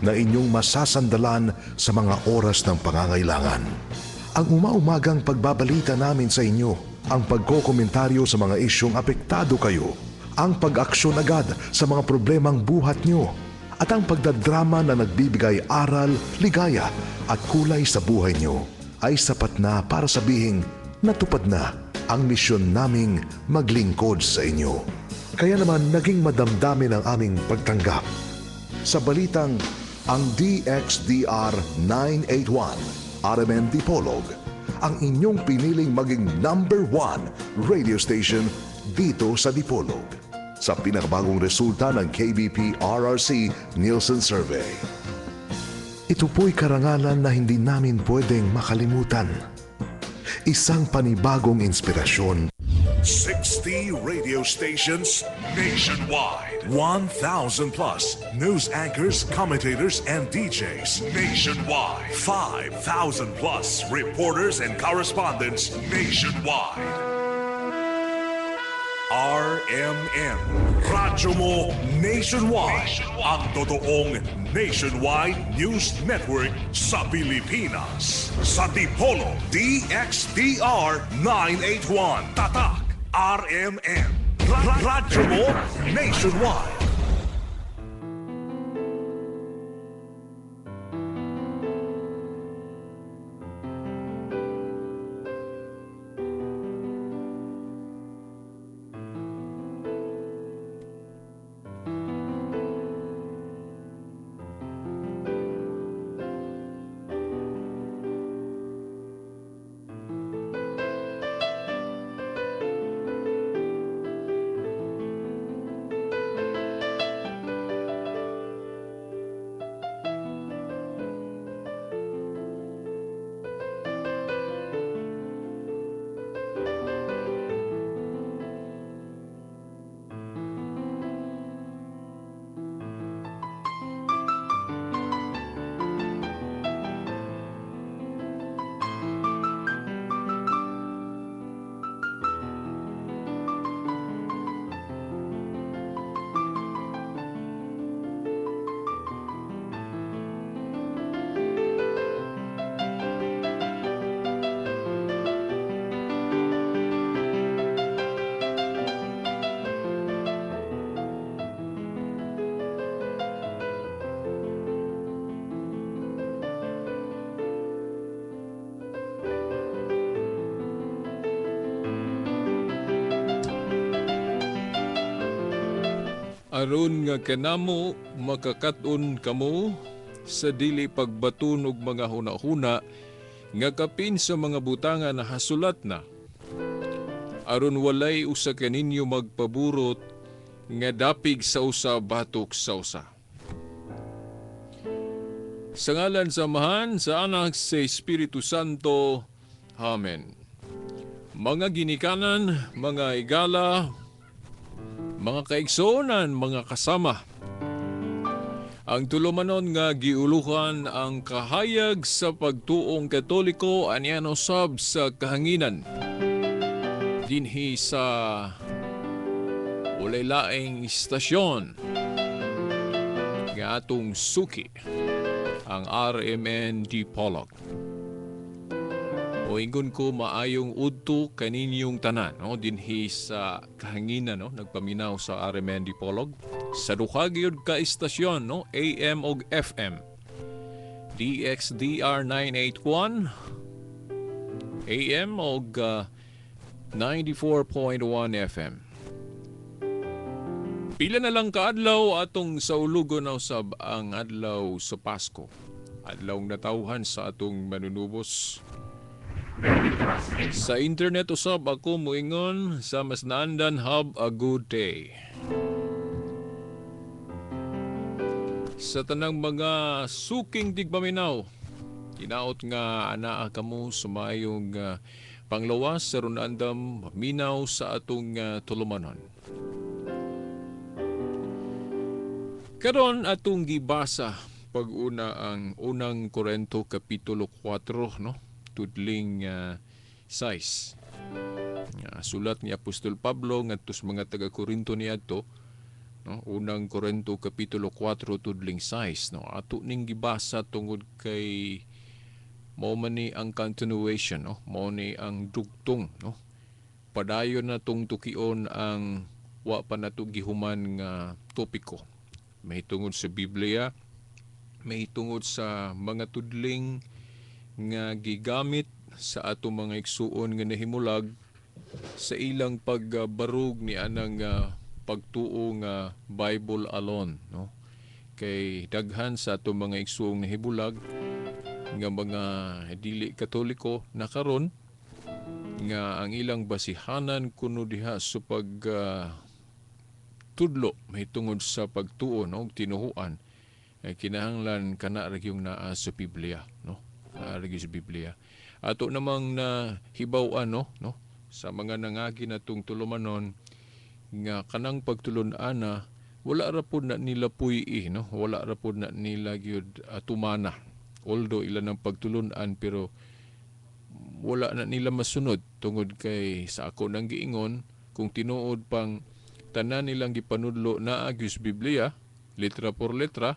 na inyong masasandalan sa mga oras ng pangangailangan. Ang umaumagang pagbabalita namin sa inyo, ang pagkokomentaryo sa mga isyong apektado kayo, ang pag-aksyon agad sa mga problemang buhat nyo, at ang pagdadrama na nagbibigay aral, ligaya at kulay sa buhay nyo ay sapat na para sabihing natupad na ang misyon naming maglingkod sa inyo. Kaya naman naging madamdamin ang aming pagtanggap sa balitang ang DXDR 981 RMN Dipolog, ang inyong piniling maging number one radio station dito sa Dipolog sa pinakabagong resulta ng KBP RRC Nielsen Survey. Ito po'y karangalan na hindi namin pwedeng makalimutan. Isang panibagong inspirasyon. 60 radio stations nationwide. 1,000 plus news anchors, commentators, and DJs nationwide. 5,000 plus reporters and correspondents nationwide. RMN. Radyo mo nationwide. Ang totoong nationwide news network sa Pilipinas. Sa Dipolo, DXDR 981. Tatak, RMN. Radyo mo nationwide. Aron nga kanamo makakat-on kamo sa dili pagbaton og mga hunahuna nga kapin sa mga butanga na hasulat na. Aron walay usa kaninyo magpaburot nga dapig sa usa batok sa usa. Sa ngalan sa Amahan, sa Anak, sa Espiritu Santo. Amen. Mga ginikanan, mga igala, mga kaigsuonan, mga kasama. Ang tulumanon nga giuluhan ang kahayag sa pagtuong Katoliko aniano sab sa kahanginan. Dinhi sa walay laing istasyon nga atong suki ang RMN Dipolog. O ingon ko maayong udto kaninyong tanan, no, dinhi sa kahanginan, no, nagpaminaw sa RMN Dipolog sa duha gyud ka istasyon, no, AM og FM. DXDR 981 AM og 94.1 FM. Pila na lang kaadlaw atong saulugon na usab ang adlaw sa Pasko. Adlaw natawhan sa atong manunubos. Sa internet usab ako moingon sa mas naandan, have a good day. Sa tanang mga suking tigpaminaw, hinaot nga anaa kamo sa maayong panglawas sa runandam minaw sa atong tulumanon. Karon atong gibasa pag-una ang unang Korento kapitulo 4, no, tudling 6. Sulat ni Apostol Pablo ngadto sa mga taga Korinto niadto, no? Unang Korinto kapitulo 4 tudling 6, no? Ato ning gibasa tungod kay mao man ni ang continuation, no? Mao ni ang dugtong, no? Padayon na tong tukion ang wa pa nato gihuman nga topiko mahitungod sa Biblia, mahitungod sa mga tudling nga gigamit sa atong mga igsuon nga nahimulag sa ilang pagbarug ni anang pagtuo nga Bible alone, no? Kay daghan sa atong mga igsuong nahibulag nga mga dili Katoliko na karon nga ang ilang basihanan kuno diha sa pag tudlo mahitungod sa pagtuo, no, og tinuhuan ay kinahanglan kana ra gyung naa sa Biblia, no? Naa ra gyud sa Biblia. Ato namang na hibaw-an, no, sa mga nangagi natong tulumanon nga kanang pagtulon-ana wala ra pod na nila puy-i, no? Wala ra pod na nila gyud tumana, although ila ng pagtulun-an, pero wala na nila masunod tungod kay sa ako nang giingon, kung tinuod pang tanan nilang gipanudlo naa gyud sa Biblia letra por letra,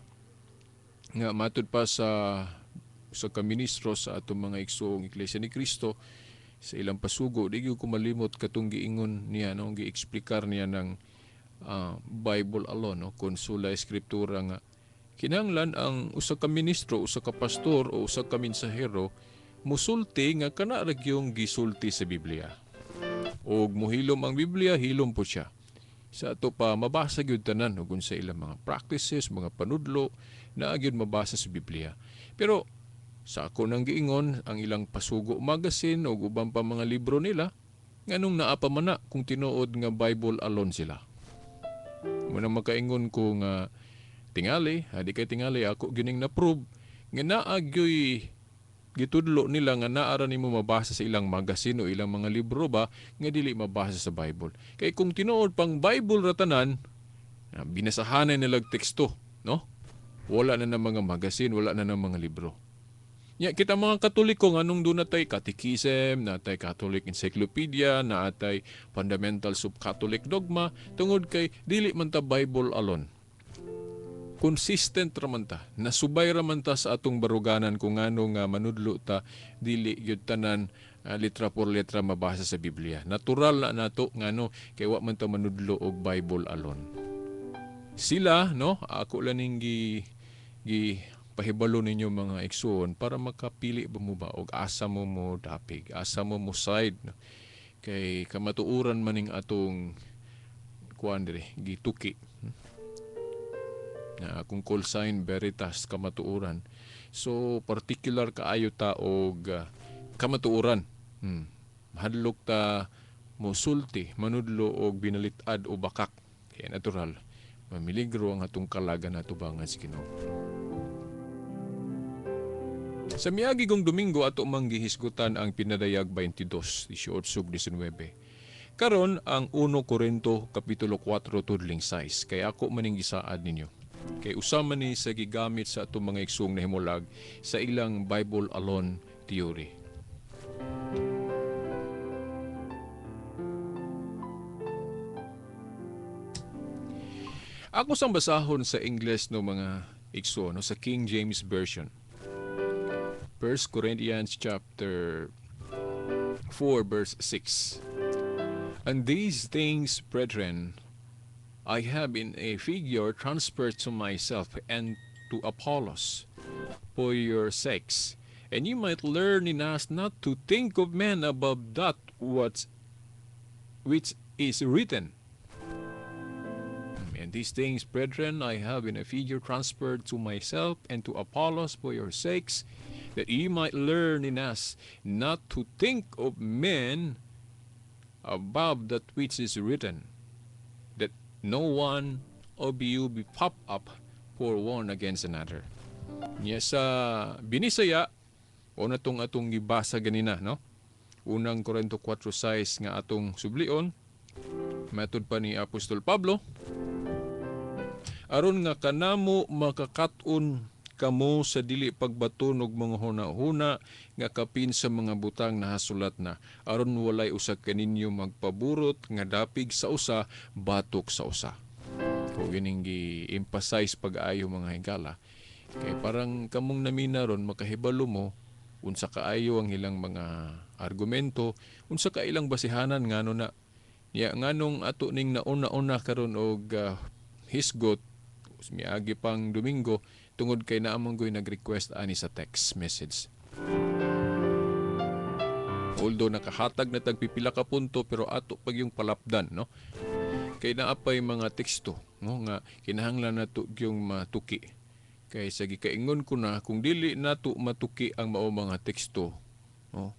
nga matud pa sa kaministro sa atong mga igsoong Iglesia ni Cristo sa ilang pasugo, di gyud ko malimot katong giingon niya, no, gieksplikar niya ng Bible alone, no, kon sola scriptura, nga kinahanglan ang usa ka ministro, usa ka pastor o usa ka mensahero musulti nga kana ra gyung gisulti sa Biblia. Og muhilom ang Biblia, hilom po siya. Sa ato pa mabasa gyud tanan ug unsa ilang mga practices, mga panudlo naa gyud mabasa sa Biblia. Pero sa ako nang giingon, ang ilang Pasugo magazine ug uban pa mga libro nila, nganong naa pa man na kung tinuod nga Bible alone sila? Muna makaingon ko nga tingali, di kay tingali ako gining na-prove nga naa gyoy gitudlo nila nga naa ra nimo mabasa sa ilang magazine o ilang mga libro ba nga dili mabasa sa Bible. Kay kung tinuod pang Bible ra tanan, binasahanay nilag teksto, no? Wala na ng mga magazine, wala na ng mga libro. Ya, kita mga Katoliko, nganong doon natay Catechism, natay Catholic Encyclopedia, naatay Fundamentals of Catholic Dogma, tungod kay dili man ta Bible alone. Consistent ra man ta, nasubay ra man ta sa atong baruganan kung ngano nga manudlo ta dili gyud tanan letra por letra mabasa sa Biblia. Natural na nato, ngano kay wa man ta manudlo og Bible alone. Sila, no, ako lang ning gi pahibalo ninyo mga igsuon para makapili ba mo ba og asa mo mo dapig, asa mo mo side, no? Kay kamatuoran maning atong kuan diri gituki. Na akong call sign Veritas, kamatuoran. So particular kaayo ta og kamatuoran. Mahadlok ta mosulti, manudlo og binalit-ad o bakak. Kaya natural, mamiligro ang atong kalagan atubangan sa Ginoo. Sa miagi kong Domingo ato mang gihisgutan ang Pinadayag 22, 18 ug 19. Karon ang 1 Korinto kapitulo 4 tudling 6, kay ako maning gisaad ninyo. Kay usa man ni sa gigamit sa atong mga igsoong nahimulag sa ilang Bible alone theory. Ako sang basahon sa Ingles, no, mga igsoon, no, sa King James Version. 1 Corinthians chapter 4 verse 6. And these things, brethren, I have in a figure transferred to myself and to Apollos for your sakes, and you might learn in us not to think of men above that which is written. And these things, brethren, I have in a figure transferred to myself and to Apollos for your sakes, that ye might learn in us not to think of men above that which is written, that no one of you be puffed up for one against another. Nya sa Binisaya, o na tong atong gibasa ganina, no? Unang Korinto 4:6 nga atong sublion, matud pa ni Apostol Pablo, aron nga kanamo makakat-on kamo sa dili pagbaton og mga huna-huna nga kapin sa mga butang nahasulat na, aron walay usa kaninyo magpaburot nga dapig sa usa batok sa usa. Ko gining gi-emphasize pag-ayo, mga higala, kay parang kamong namina ron makahibalo mo unsa kaayo ang ilang mga argumento, unsa ka ilang basihanan, ngano na niya, nganong ato ning nauna-una karon og hisgot miagi pang Domingo, tungod kay naa man goy nag-request ani sa text message. Although nakahatag na tag pipila ka punto, pero ato pag yung palapdan, no, kay naa pay mga teksto, no, nga kinahanglan nato yung matuki, kay sa gikaingon ko na kung dili nato matuki ang mao mga teksto, no,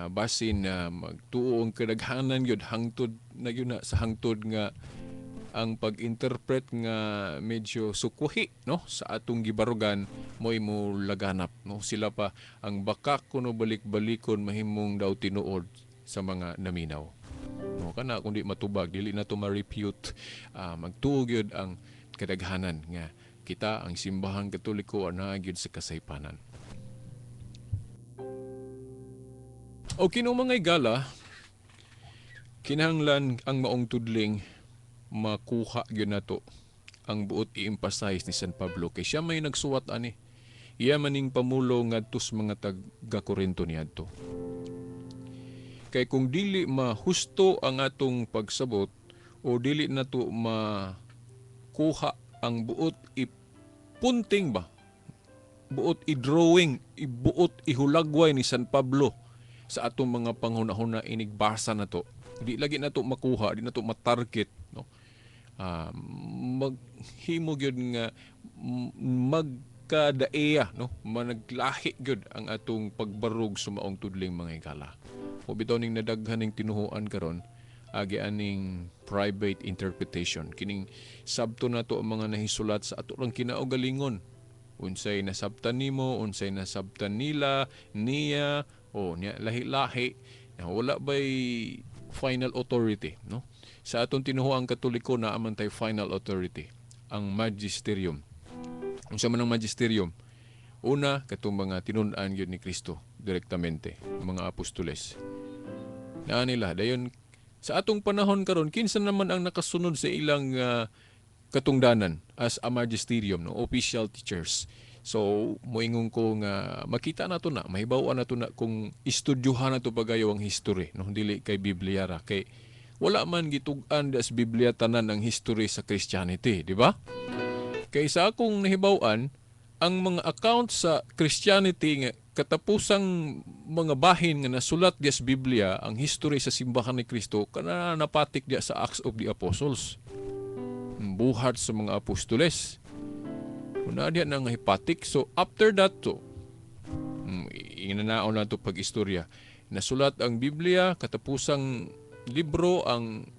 basin na magtuo ang kadaghanan gyud hangtod na gyud na sa hangtod nga ang pag-interpret nga medyo sukwahi, no, sa atong gibarugan mo'y mo laganap, no. Sila pa ang baka kuno balik-balikon mahimong daw tinuod sa mga naminaw, no. Kana kung di matubag, dili na to ma-refute, magtuo gyud ang kadaghanan nga kita ang Simbahang Katoliko ana gyud sa kasaypanan. O kino, mga igala, kinahanglan ang maong tudling makuha gyud nato ang buot i-emphasize ni San Pablo, kay siya may nagsuwat ani. Iya maning pamulo ngadto sa mga taga Korinto niadto. Kay kung dili mahusto ang atong pagsabot o dili nato makuha ang buot ipunting ba, buot i-drawing, ibuot ihulagway ni San Pablo sa atong mga panghuna-huna inigbasa nato, di lagi nato makuha, di nato matarget, no, maghimo gyud nga magkadaeya, no, managlahi gyud ang atong pagbarug sa maong tudling, mga higala. O bitaw ning nadaghan ning tinuhuan karon agi aning private interpretation, kining sabto nato ang mga nahisulat sa ato lang kinaugalingon, unsay nasabtan nimo, unsay nasabtan nila, niya o niya, lahi-lahi na wala bay final authority, no. Sa atong tinuhuang Katoliko, naa man tay final authority, ang magisterium. Unsa man ang magisterium? Una, katong mga tinun-an gyud ni Kristo direktamente, mga apostoles naa nila. Dayon sa atong panahon karon, kinsa naman ang nakasunod sa ilang katungdanan as a magisterium, no, official teachers? So moingon ko nga makita nato na, mahibaw-an nato na kung istudyuhan nato pagayo ang history, no, dili kay Biblia ra, kay wala man gitug-an das Biblia tanan ang history sa Christianity, di ba? Kay sa akong nahibaw-an, ang mga account sa Christianity nga katapusang mga bahin nga nasulat diya sa Biblia, ang history sa simbahan ni Kristo, kana napatik diya sa Acts of the Apostles. Buhat sa mga apostoles. Una diya na nga hipatik. So after that to, inanaon na to pag-istorya. Nasulat ang Biblia, katapusang libro ang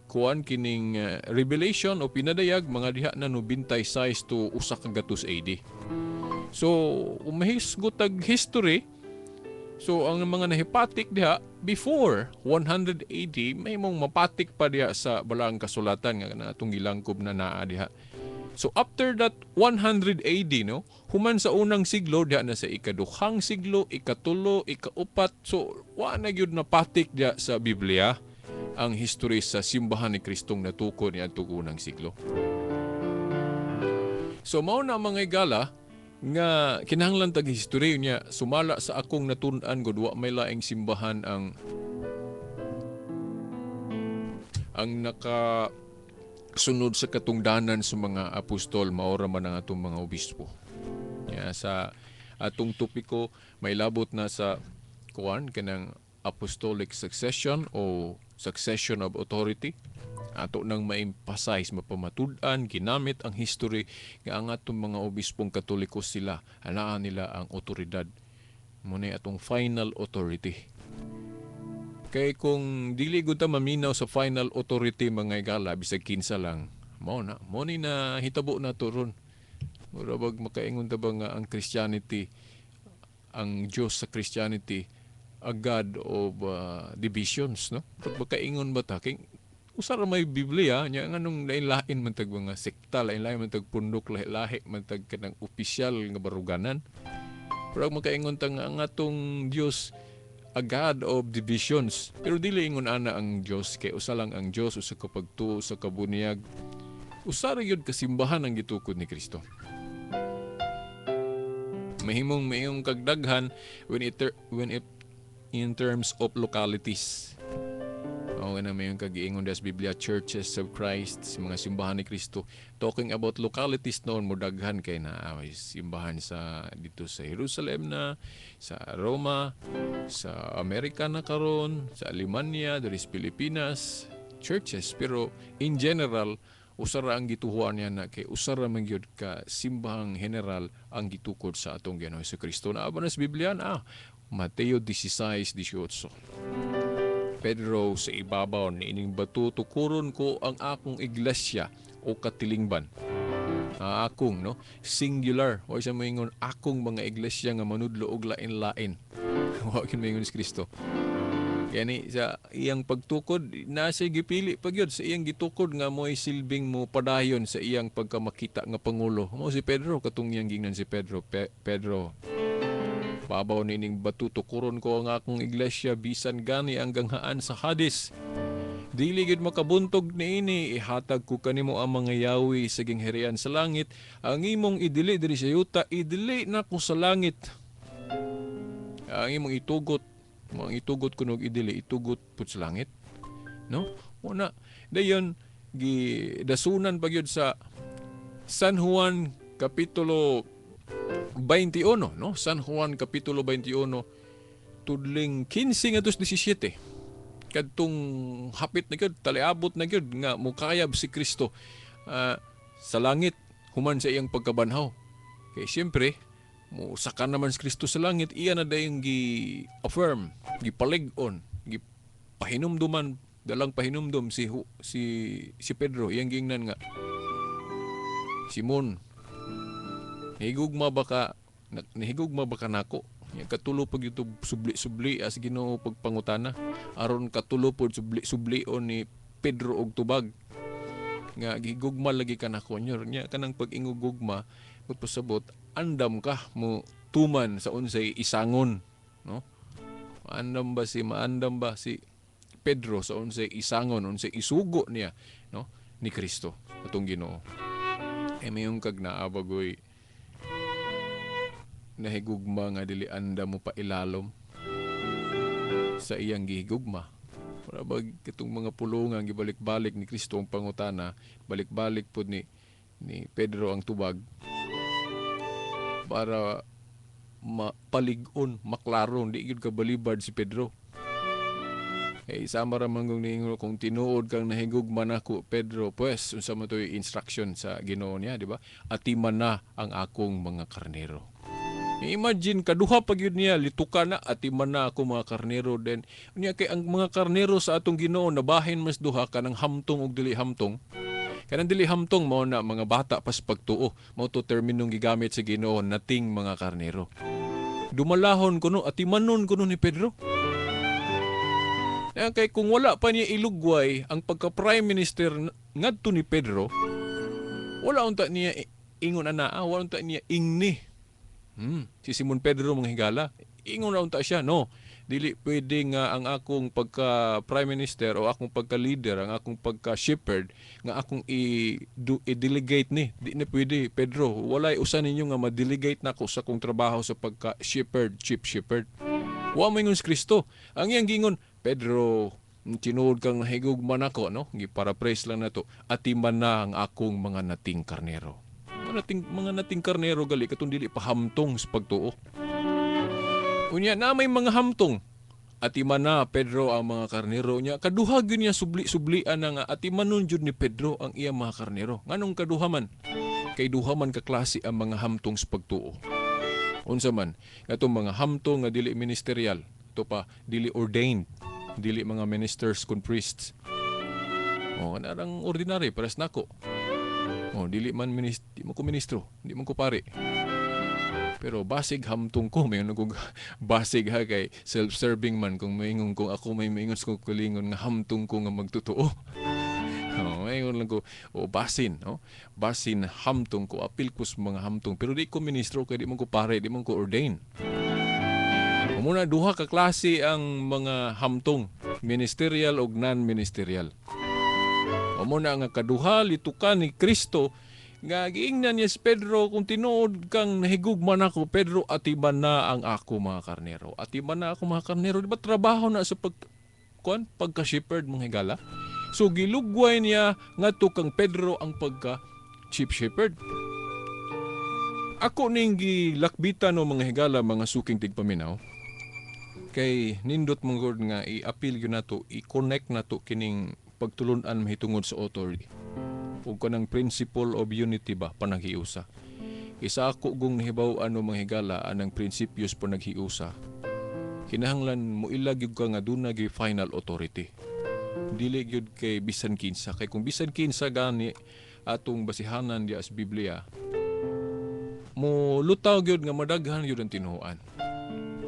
kuan kining Revelation o Pinadayag, mga diha na 96 to 100 AD. So, umahisgot tag history, so ang mga nahipatik diha before 100 AD, may mong mapatik pa diha sa balaang kasulatan nga natong gilangkob na naa diha. So after that 100 AD, no, human sa unang siglo diha na sa ikaduhang siglo, ikatulo, ikaupat, so wa na gyud napatik diha sa Biblia ang history sa simbahan ni Kristong natuko ni adtong unang siglo. So mao na, mga igala, nga kinahanglan tag history niya. Sumala sa akong natun-an gud, wa may laing simbahan ang naka sunod sa katungdanan sa mga apostol, maora man ang atong mga obispo. Ya, sa atong topiko may labot na sa kuan kanang apostolic succession o succession of authority. Ato nang ma-emphasize, mapamatud-an, ginamit ang history nga ang atong mga obispong Katoliko, sila anaa nila ang otoridad mo na atong final authority. Kay kung dili gud ta maminaw sa final authority, mga igala, bisag kinsa lang, mao na, mo ni na hitabo na to ron. Mura bag makaingon ta ba nga ang Christianity, ang Diyos sa Christianity, a God of divisions, no? Pag makaingon ba ta kay usa ra may Biblia nya, nganong lain-lain man tag mga sekta, lain-lain man tag pundok, lahi-lahi man tag kanang opisyal nga baruganan? Pero makaingon ta nga ang atong Dios a God of divisions. Pero dili ingon ana ang Dios, kay usa lang ang Dios, usa ka pagtuo, usa ka bunyag. Usa ra gyud ka simbahan ang gitukod ni Kristo. Mahimong mayong kagdaghan when it in terms of localities. O na may kagiingon das Biblia, Churches of Christ, sa mga simbahan ni Kristo. Talking about localities noon, mo daghan kay na may simbahan sa dito sa Jerusalem na, sa Roma, sa Amerika na karon, sa Alemanya, diri sa Pilipinas, churches. Pero in general, usa ra ang gituhuan niya na kay usa ra man gyud ka simbahang general ang gitukod sa atong Ginoong Kristo. Naa ba na sa Biblia na? Mateo 16:18. Pedro, sa ibabaw ni ining bato tukuron ko ang akong iglesia o katilingban. Ah, akong, no, singular. Wa siya moingon akong mga iglesia nga manudlo og lain-lain. Wa kin moingon si Kristo. Yani sa iyang pagtukod na siya gipili pa gyud sa iyang gitukod nga mo'y silbing mo padayon sa iyang pagkamakita nga pangulo. Mao si Pedro, katong iyang gingnan si Pedro, "Pedro, babaw nining bato tukuron ko ang akong iglesia, bisan gani ang ganghaan sa Hades dili gid makabuntog niini. Ihatag ko kanimo ang mga yawi sa gingharian sa langit. Ang imong idili diri sa yuta, idili nako sa langit. Ang imong itugot, mga itugot kunog idili, itugot pud sa langit," no? Una dayon gidasunan pa gyud sa San Juan kapitulo 21, no? San Juan kapitulo 21 tudling 15 ngadto 17, kadtong hapit na gyud, taliabot na gyud nga mukayab si Kristo sa langit human sa iyang pagkabanhaw. Kay siyempre mo saka naman si Kristo sa langit, iya na dayong gi-affirm, gipalig-on, gipahinumduman, dalang pahinumdum si Pedro. Iyang giingnan nga, "Simon, nahigugma ba ka nako?" Nya katulo pag YouTube subli-subli as Ginoo pagpangutana aron katulo pod subli-sublion ni Pedro og tubag nga gigugma lagi ka nako nyor. Nya kanang pag-ingog gugma, pasabot andam ka mo tuman sa unsay isangon, no? Maandam ba si Pedro sa unsay isangon, unsay isugo niya, no, ni Kristo atong Ginoo? Eh mayong kag naa ba goy nahigugma nga dili andam mo pa ilalom sa iyang gihigugma? Para bag katong mga pulungan, gibalik-balik ni Kristo ang pangutana, balik-balik pod ni Pedro ang tubag para mapalig-on, maklaro, di gyud kabalibad si Pedro. Eh, sama ra man kung niingon, "Kung tinuod kang nahigugma nako, Pedro," pues unsa man to'y instruction sa Ginoo niya, di ba? "Atiman na ang akong mga karnero." Imagine, kaduha pa gyud niya lituka na, "Atiman na ako mga karnero." Then unya kay ang mga karnero sa atong Ginoo nabahin mas duha, kanang hamtong ug dili hamtong. Kanang dili hamtong mao na mga bata pas pagtuo. Mao to terminong gigamit sa Ginoo, nating mga karnero. Dumalahon kuno, atimanon kuno ni Pedro. Kaya kay kung wala pa niya ilugway ang pagka prime minister ngadto ni Pedro, wala unta niya ingon ana, wala unta niya ingni. Si Simon Pedro, mga higala, ingon na unta siya, no? Dili pwede nga ang akong pagka prime minister o akong pagka leader, ang akong pagka shepherd nga akong i-delegate ni. Di na pwede, Pedro. Walay usa ninyo nga ma-delegate nako sa akong trabaho sa pagka shepherd, chief shepherd. Wa mo ingon si Kristo. Ang iyang gingon, "Pedro, tinuod kang nahigugma nako," no? Gi-paraphrase lang nato. "Atiman na ang akong mga nating karnero." Mga nating karnero gali katong dili pa hamtong sa pagtuo. Unya na may mga hamtong. "Atiman na, Pedro, ang mga karnero." Nya kaduha gyud niya subli-sublian na nga atimanon jud ni Pedro ang iyang mga karnero. Nganong kaduha man? Kay duha man ka klase ang mga hamtong sa pagtuo. Unsa man? Katong mga hamtong nga dili ministerial, ito pa dili ordained, dili mga ministers kun priests. Oh, narang ordinary pares nako. Oh, dili man di man ko ministro, di man ko pare. Pero basig hamtong ko, may kog basig ha, kay self-serving man kung maingon kung ako may maingon sa kong kalingon nga hamtong ko nga magtotoo. Oh, maingon lang ko, o basin, no? Basin hamtong ko, apil ko sa mga hamtong. Pero di ko ministro kay di man ko pare, di man ko ordain. Muna duha ka klase ang mga hamtong, ministerial ug non-ministerial. O mo na nga kaduha litukan ni Kristo nga giingnan niya si Pedro, kung tinuod kang nahigugma nako, Pedro, atiman na ang ako mga karnero. Atiman na ako mga karnero. Di ba trabaho na sa pag kuan pagka shepherd, mga higala? So gilugway niya ngadto kang Pedro ang pagka chief shepherd. Ako ning gilakbitan no, mga higala, mga suking tigpaminaw, kay nindot mong gud nga i-appeal gyud nato, i-connect nato kining pagtulun-an mahitungod sa authority ug kanang principle of unity ba, panaghiusa. Isa ako gung nahibaw ano, mga higala, anang prinsipyos panaghiusa, kinahanglan mo ilag gyud ka nga duna gyud final authority, dili gyud kay bisan kinsa, kay kung bisan kinsa gani atong basihanan diya sa Biblia, mo lutaw gyud nga madaghan gyud ang tinuoan.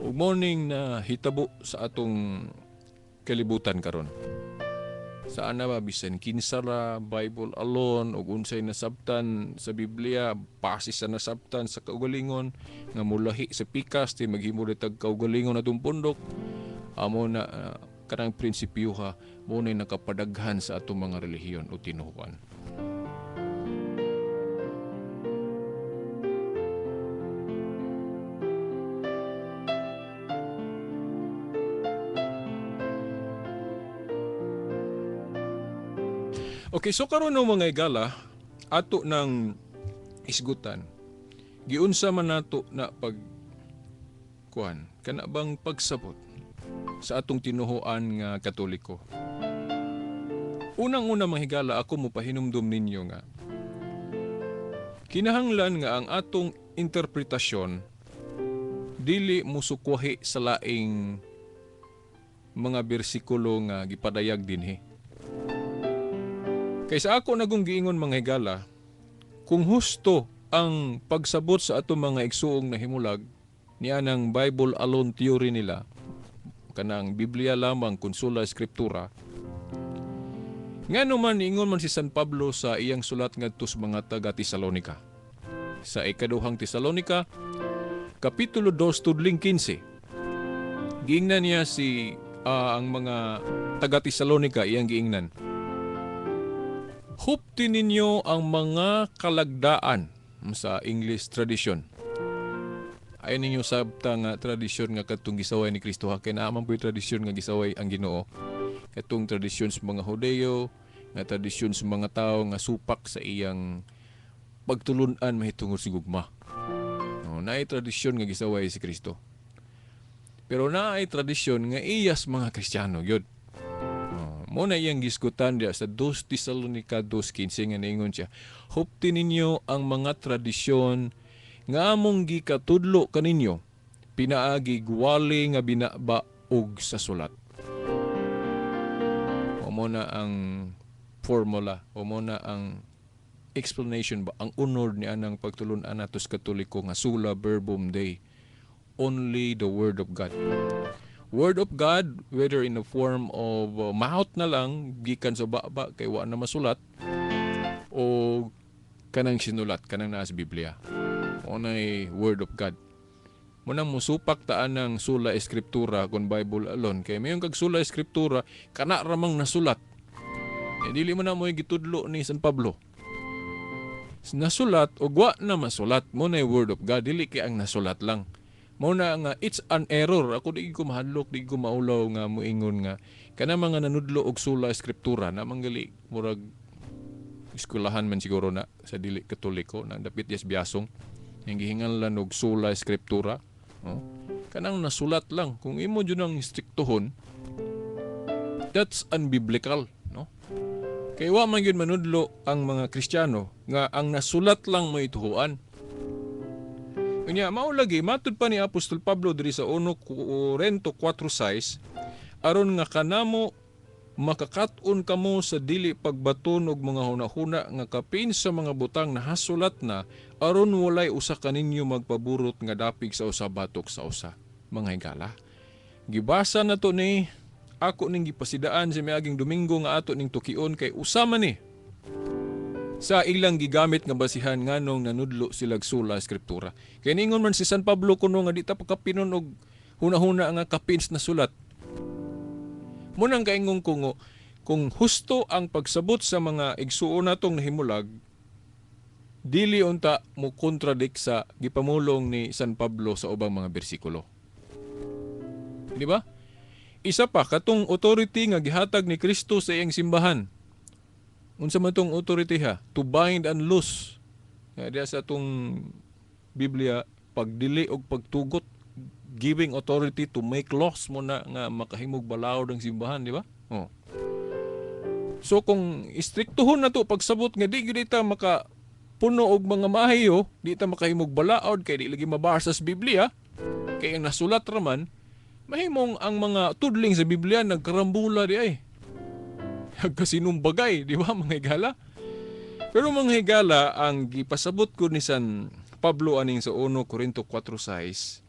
Ug morning na hitabo sa atong kalibutan karon. Saan na ba, bisan kinsa ra, Bible alone ug unsay nasabtan sa Biblia, base sa nasabtan sa kaugalingon nga mulahi sa pikas ti maghimo tag kaugalingon atong pundok. Amo na kanang prinsipyo ha mo na nakapadaghan sa atong mga relihiyon o tinuoan. Okay, so karon no, mga igala, ato ng isgutan. Giunsa man nato na pag kuan, kana bang pagsabot sa atong tinuhoan nga Katoliko. Unang-una, mga higala, ako mo pahinumdum ninyo nga kinahanglan nga ang atong interpretasyon dili musukwahi sa laing mga bersikulo nga gipadayag dinhi. Kaysa ako nagong giingon, mga higala, kung husto ang pagsabot sa atong mga igsuong nahimulag niya ng Bible alone theory nila, kanang Biblia lamang kun sola scriptura, ngano man ingon man si San Pablo sa iyang sulat ngadto sa mga taga Tesalonica. Sa ikaduhang Tesalonica, Kapitulo 2 tudling 15. Giingnan niya si ang mga taga Tesalonica, iyang giingnan. Hupti ninyo ang mga kalagdaan sa English tradition. Ay ninyo sabta nga tradisyon nga katong gisaway ni Kristo ha, kay naa man po'y tradisyon nga gisaway ang Ginoo. Katong tradisyon sa mga Hudeo, nga tradisyon sa mga tao nga supak sa iyang pagtulun-an mahitungod sa gugma. No, naay tradisyon nga gisaway si Kristo. Pero naay tradisyon nga iyas mga Kristiyano gyud. Oh, mo na iyang gisgutan diya sa 2 Tesalonica 2:15 nga niingon siya, hupti ninyo ang mga tradisyon nga among gikatudlo kaninyo pinaagi gwali nga binaba og sa sulat. O mo na ang formula, o mo na ang explanation ba, ang unod ni anang pagtulun-an nato sa Katoliko nga sola verbum Dei, only the word of God. Word of God, whether in the form of mouth na lang, gikan sa baba, kay wa na masulat, o kanang sinulat, kanang naa sa Biblia. O nay word of God. Munang musupak taan ng sola scriptura kung Bible alone. Kay mayon kag sola scriptura, kana ramang nasulat. E dili mo na mo gitudlo ni San Pablo. Nasulat o wa na masulat mo na word of God, dili kay ang nasulat lang. Mo na nga it's an error. Ako di ko mahadlok, di ko maulaw nga moingon nga kana mga nanudlo og sola scriptura na manggali murag eskwelahan man siguro na sa dili Katoliko na dapit yes Biasong yung gihinganlan og sola scriptura. Oh. Kanang nasulat lang, kung imo jud ang striktohon, that's unbiblical, no? Kay wa man gyud manudlo ang mga Kristiyano nga ang nasulat lang may tuhuan. Unya mao lagi matud pa ni Apostol Pablo diri sa 1 Corinto 4:6, aron nga kanamo makakat-on kamo sa dili pagbaton og mga hunahuna nga kapin sa mga butang nahasulat na, aron walay usa kaninyo magpaburot nga dapig sa usa batok sa usa. Mga higala, gibasa na to ni ako ning gipasidaan sa miaging Domingo nga ato ning tukion kay usa man ni sa ilang gigamit nga basihan nganong nanudlo sila sola scriptura. Kay ningon man si San Pablo kuno nga di ta pagkapinon og hunahuna nga kapins na sulat. Munang kaingong ko ngo, Kung husto ang pagsabot sa mga igsuon natong nahimulag, dili unta mo contradict sa gipamulong ni San Pablo sa ubang mga bersikulo. Di ba? Isa pa, katong authority nga gihatag ni Kristo sa iyang simbahan. Unsa man tong authority ha? To bind and loose. Nga diya sa atong Biblia, pagdili og pagtugot, giving authority to make laws mo na nga makahimog balaod ang simbahan, di ba? Oh. So kung istriktuhon na to pagsabot nga di gyud ta maka puno og mga mahayo, di ta makahimog balaod kay di lagi mabasa sa Biblia, kay ang nasulat raman, mahimong ang mga tudling sa Biblia nagkarambula di ay. Nagkasinumbagay, di ba, mga higala? Pero, mga higala, ang gipasabot ko ni San Pablo aning sa 1 Corinto 4:6,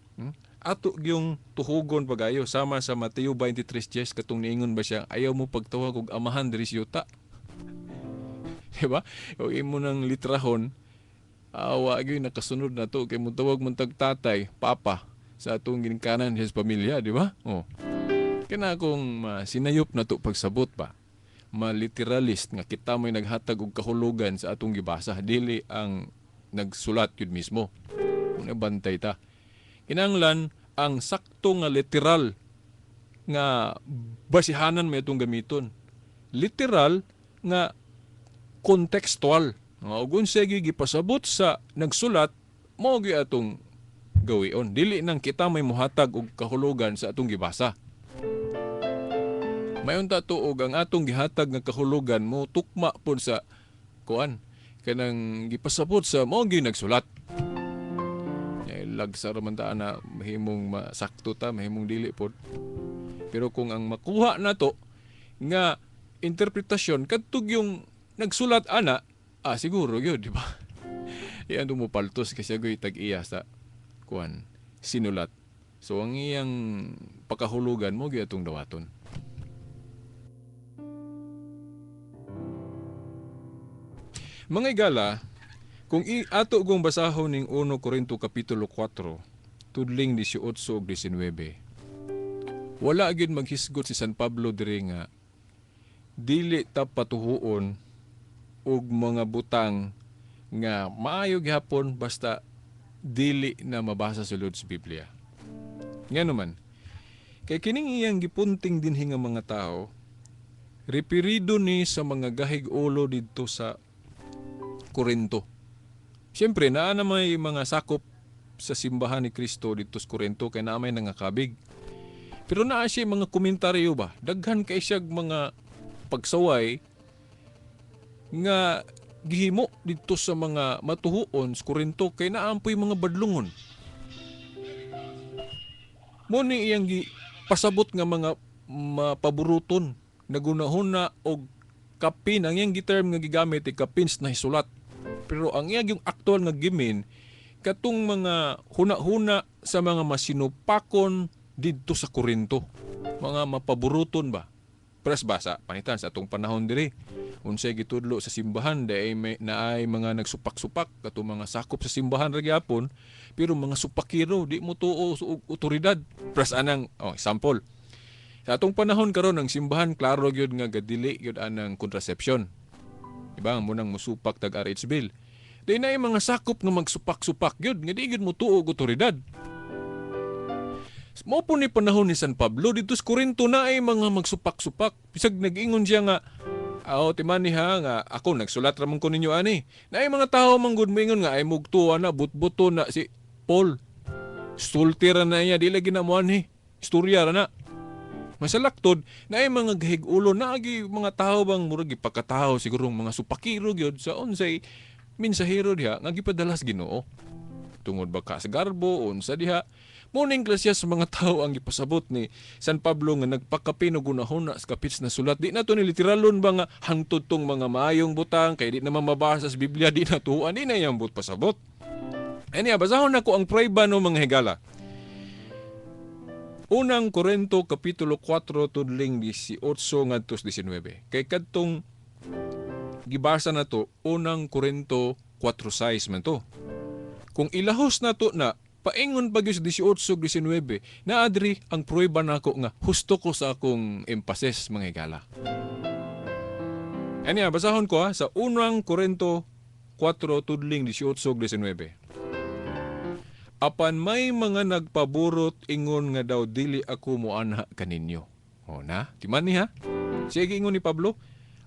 ato yung tuhugon pagayo sama sa Mateo 23:10, katong niingon ba siya, "Ayaw mo pagtawag og amahan diri sa yuta." Di ba? O imo nang litrahon, awa gyud nakasunod na to kay mo tawag man tag tatay, papa sa atong ginikanan sa pamilya, di ba? Oh. Kina kung sinayop na to pagsabot ba, maliteralist nga kita may naghatag og kahulugan sa atong gibasa, dili ang nagsulat yun mismo. Muna bantay ta. Kinahanglan ang sakto nga literal nga basihanan may atong gamiton. Literal nga contextual. Nga ug unsa gyud gipasabot sa nagsulat, mao gyud atong gawion. Dili nang kita may muhatag og kahulugan sa atong gibasa. Mayon ta tuog ang atong gihatag nga kahulugan mo tukma pud sa kuan kanang gipasabot sa mao gyud nagsulat. Eh, lagsa ra man ta na, mahimong masakto ta, mahimong dili pod. Pero kung ang makuha nato nga interpretasyon kadtog yung nagsulat ana, siguro gyud, di ba? Iyan mupaltos kasi agoy tag-iya sa kuan sinulat. So ang iyang pakahulugan mo gyud atong dawaton. Mga igala, kung ato gong basahon ning 1 Korinto kapitulo 4, tudling 18 ug 19. Wala gyud maghisgot si San Pablo diri nga dili ta patuhuon og mga butang nga maayo gihapon basta dili na mabasa sulod sa Biblia. Nga naman, kay kining iyang gipunting dinhi nga mga tao, referido ni sa mga gahig ulo didto sa Korinto. Siyempre, naa na may mga sakop sa simbahan ni Kristo didto sa Korinto kay naa may nangakabig. Pero naa siya mga komentaryo ba? Daghan kay siya mga pagsaway nga gihimo didto sa mga matuhuon sa Korinto kay naampoy mga badlungon. Mo ni iyang pasabot nga mga mapaburuton, nagunahuna og kapin. Ang iyang giterm nga gigamit ay kapin sa nahisulat. Pero ang iyang yung aktual nga gimin katong mga huna-huna sa mga masinupakon didto sa Korinto. Mga mapaburuton ba? Pres basa panitan sa atong panahon diri. Unsay gitudlo sa simbahan dai may naay mga nagsupak-supak, katong mga sakop sa simbahan ra gyapon pero mga supakiro, di mo tuo sa otoridad. Pres anang, oh, example. Sa atong panahon karon, ang simbahan klaro gyud nga gadili gyud anang contraception. Diba? Ang munang musupak tag RH bill. Di na mga sakop nga magsupak-supak gyud nga di gyud mo tuo og otoridad. Mo po ni panahon ni San Pablo dito sa Korinto na ay mga magsupak-supak. Bisag nag-ingon siya nga, "Aw, timani ha, nga ako nagsulat ra man ko ninyo ani." Na ay mga tao man gud moingon nga ay mugtuwa na butbuto na si Paul. Sulti ra na niya, di lagi na mo ani. Istorya ra na. Masalaktod na ay mga gahig-ulo na agi mga tao bang murag gipakatao siguro mga supakiro gyud sa unsay mensahero diha nga gipadalas Ginoo. Tungod ba ka sa garbo unsa diha? Muning klasya sa mga tao ang gipasabot ni San Pablo nga nagpakapin og hunahuna sa kapits na sulat. Di na to ni literalon ba nga hangtod tong mga maayong butang kay di naman mabasa sa Biblia, di na tuan, di na iyang but pasabot. Anya, basahon nako ang prueba no, mga higala. Unang Korinto kapitulo 4 tudling 18 ngadto 19. Kay kadtong gibasa na to, Unang Korinto 4:6 man to. Kung ilahos na to na paingon pa gyud sa 18 ug 19, naadri ang prueba nako nga husto ko sa akong emphasis, mga higala. Anya, basahon ko ha, sa Unang Korinto 4 tudling 18 ug 19. Apan may mga nagpaburot ingon nga daw dili ako moanha kaninyo. O na, timan ni ha. Sige, ingon ni Pablo,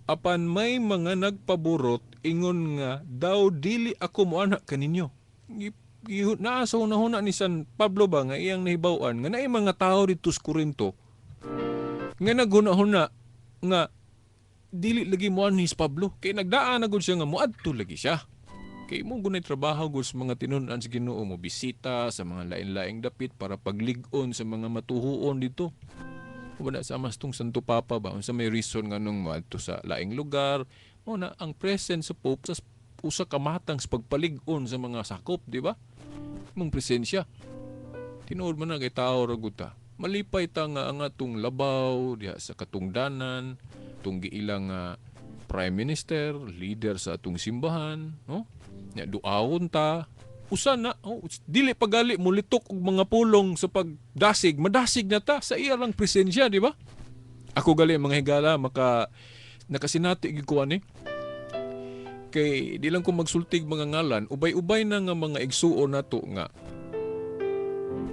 apan may mga nagpaburot ingon nga daw dili ako moanha kaninyo. Naa sa hunahuna ni San Pablo ba nga iyang nahibaw-an nga naay mga tao didto sa Korinto nga naghuna-huna nga dili lagi moanhi si Pablo kay nagdaan na gud siya nga moadto lagi siya. Kay mo gunay trabaho gud sa mga tinun-an sa Ginoo, mo bisita sa mga lain-laing dapit para paglig-on sa mga matuhuon dito. Wala sa mas tong Santo Papa ba, unsa may reason nga nung moadto sa laing lugar, mo na ang presence sa Pope sa usa ka matang sa pagpalig-on sa mga sakop, di ba? Mong presensya. Tinuod man na kay tao ra gud ta. Malipay ta nga ang atong labaw diha sa katungdanan, tong giilang prime minister, leader sa atong simbahan, no? Nya duawon ta. Usa na, oh, dili pagali mulitok og mga pulong sa pagdasig, madasig na ta sa iya lang presensya, di ba? Ako gali, mga higala, maka nakasinati gyud ko ani. Kay di lang ko magsultig mga ngalan, ubay-ubay na nga mga igsuon nato nga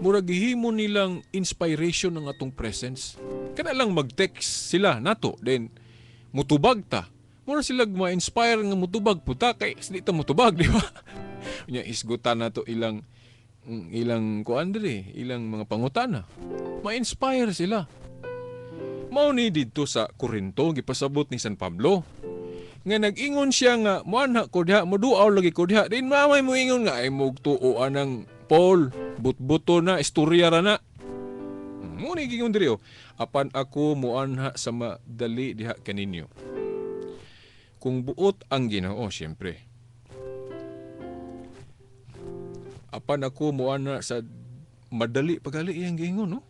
murag gihimo nilang inspiration ng atong presence. Kana lang mag-text sila nato, then mutubag ta. Mura sila ma-inspire nga mutubag puta kay di ta mutubag, di ba? Nya isgutan nato ilang kuan diri, ilang mga pangutana. Ma-inspire sila. Mao ni didto sa Korinto gipasabot ni San Pablo nga nag-ingon siya nga moanha ko diha, moduaw lagi ko diha, din mamay mo ingon nga ay mugtuo anang Paul, butbuto na istorya ra na. Mo ni gingon diri oh. Apan ako moanha sa madali diha kaninyo kung buot ang Ginoo, siyempre. Apan ako moanha sa madali pagali iyang giingon, no?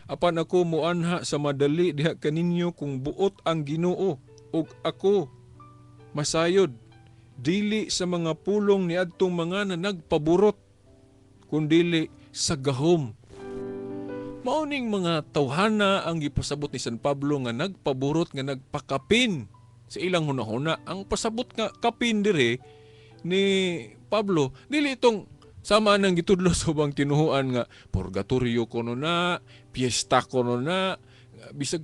Apan ako moanha sa madali diha kaninyo kung buot ang Ginoo ug ako masayod dili sa mga pulong niadtong mga na nagpaburot kundili sa gahom. Mao ning mga tawhana ang gipasabot ni San Pablo nga nagpaburot, nga nagpakapin sa ilang hunahuna. Ang pasabot nga kapin dire ni Pablo, dili itong sama nang gitudlo sa ubang tinuhuan nga purgatorio kono na, piyesta kono na, bisag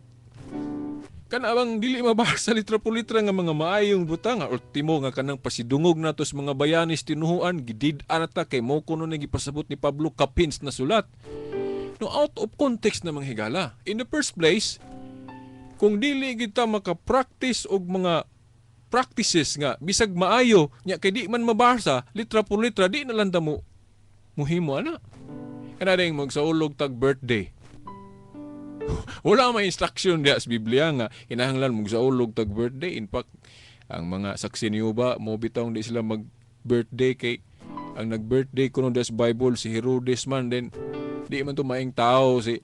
kana bang dili mabasa litra po litra nga mga maayong butang nga ultimo nga kanang pasidungog nato sa mga bayanis tinuhuan gidid-an ta kay mo kuno ni gipasabot ni Pablo kapins na sulat. No, out of context na, mga higala. In the first place, kung dili kita maka-practice og mga practices nga bisag maayo nya kay di man mabasa litra por litra, di na lang ta mo muhimo ana. Kana ding magsaulog tag birthday, wala may instruction diha sa Biblia nga kinahanglan magsaulog tag birthday. In fact, ang mga Saksi ni Jehova mo bitaw di sila mag birthday kay ang nag-birthday kuno sa Bible si Herodes man, then di man to maing tao si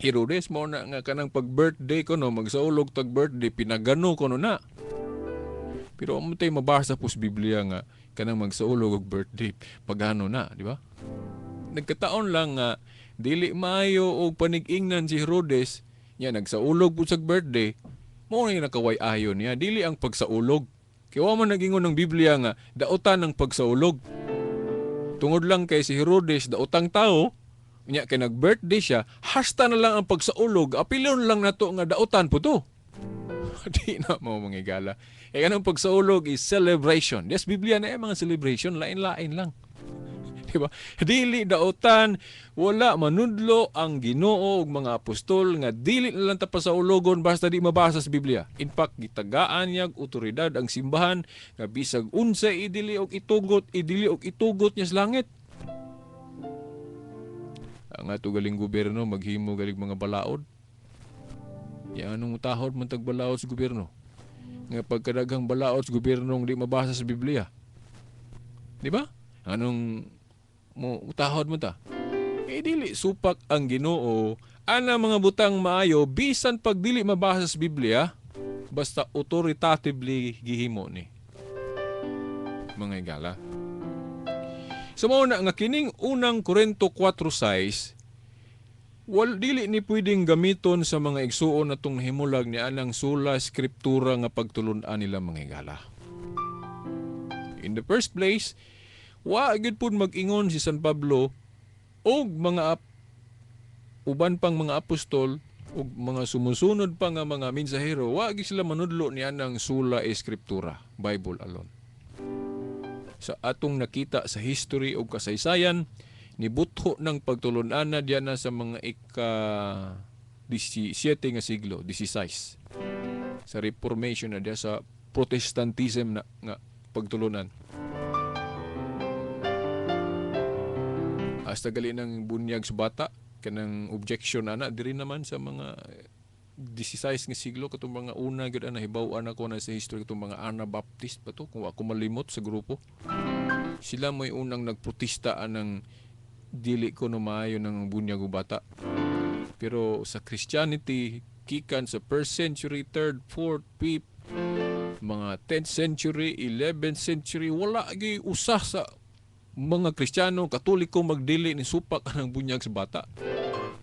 Herodes. Mo na nga kanang pag birthday kuno, magsaulog tag birthday, pinagano kuno na. Pero amo tay mabasa po sa Biblia nga kanang magsaulog og birthday pagano na, di ba? Nagkataon lang nga dili maayo og panig-ingnan si Herodes nya nagsaulog pud sa birthday, mao na yung nakaway ayon niya, dili ang pagsaulog. Kay wa man nagingon ng Biblia nga dautan ng pagsaulog. Tungod lang kay si Herodes daotang tao nya kay nag-birthday siya, hasta na lang ang pagsaulog, apilon lang nato nga dautan po to. Di na mo, mga higala. Eh kanang pagsaulog is celebration. Yes, Biblia na eh, mga celebration, lain-lain lang. Di ba? Dili dautan, wala manudlo ang Ginoo ug mga apostol nga dili na lang ta pasaulogon basta di mabasa sa Biblia. In fact, gitagaan niya og otoridad ang simbahan nga bisag unsa idili og itugot, idili og itugot niya sa langit. Ang ato galing gobyerno maghimo galing mga balaod. Ya anong tahod man tag balaod sa gobyerno? Nga pagkadaghang balaod sa gobyerno di mabasa sa Biblia. Di ba? Anong mo utahod mo ta? Eh dili supak ang Ginoo ana mga butang maayo bisan pag dili mabasa sa Biblia basta authoritatively gihimo ni. Mga higala. So mao na nga kining Unang Korinto 4:6. Wal dili ni pwedeng gamiton sa mga igsuon natong nahimulag ni anang sola scriptura nga pagtulun-an nila, mga higala. In the first place, wa gyud pud mag-ingon si San Pablo og mga uban pang mga apostol ug mga sumusunod pa nga mga mensahero, wa gyud sila manudlo ni anang sola scriptura, Bible alone. Sa atong nakita sa history ug kasaysayan, nibutho ng pagtulun-an na diyan na sa mga ika 17 nga siglo, 16. Sa Reformation na diya, sa Protestantism na nga pagtulunan. Hasta gali ng bunyag sa bata, kanang objection ana diri naman sa mga 16 nga siglo, katong mga una gyud ana hibaw-an ako na sa history, katong mga Anabaptist pa to, kung ako malimot sa grupo. Sila mo'y unang nagprotesta anang dili ko no maayo ng bunyag ug bata. Pero sa Christianity, gikan sa first century, third, fourth, fifth, mga 10th century, 11th century, wala gyud usa sa mga Kristiyano, Katoliko magdili ni supak ang bunyag sa bata.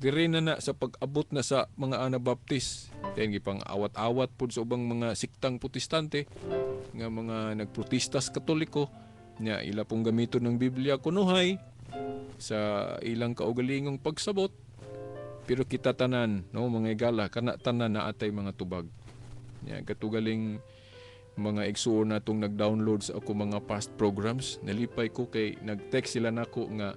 Diri na na sa pag-abot na sa mga Anabaptist. Then gipang awat-awat pud sa ubang mga siktang Protestante nga mga nagprotesta sa Katoliko nya ila pong gamiton ng Biblia kunuhay sa ilang kaugalingong pagsabot. Pero kita tanan, no, mga igala, kana tanan na atay mga tubag. Nya katugaling mga igsuon natong nag-download sa ako mga past programs, nalipay ko kay nag-text sila nako nga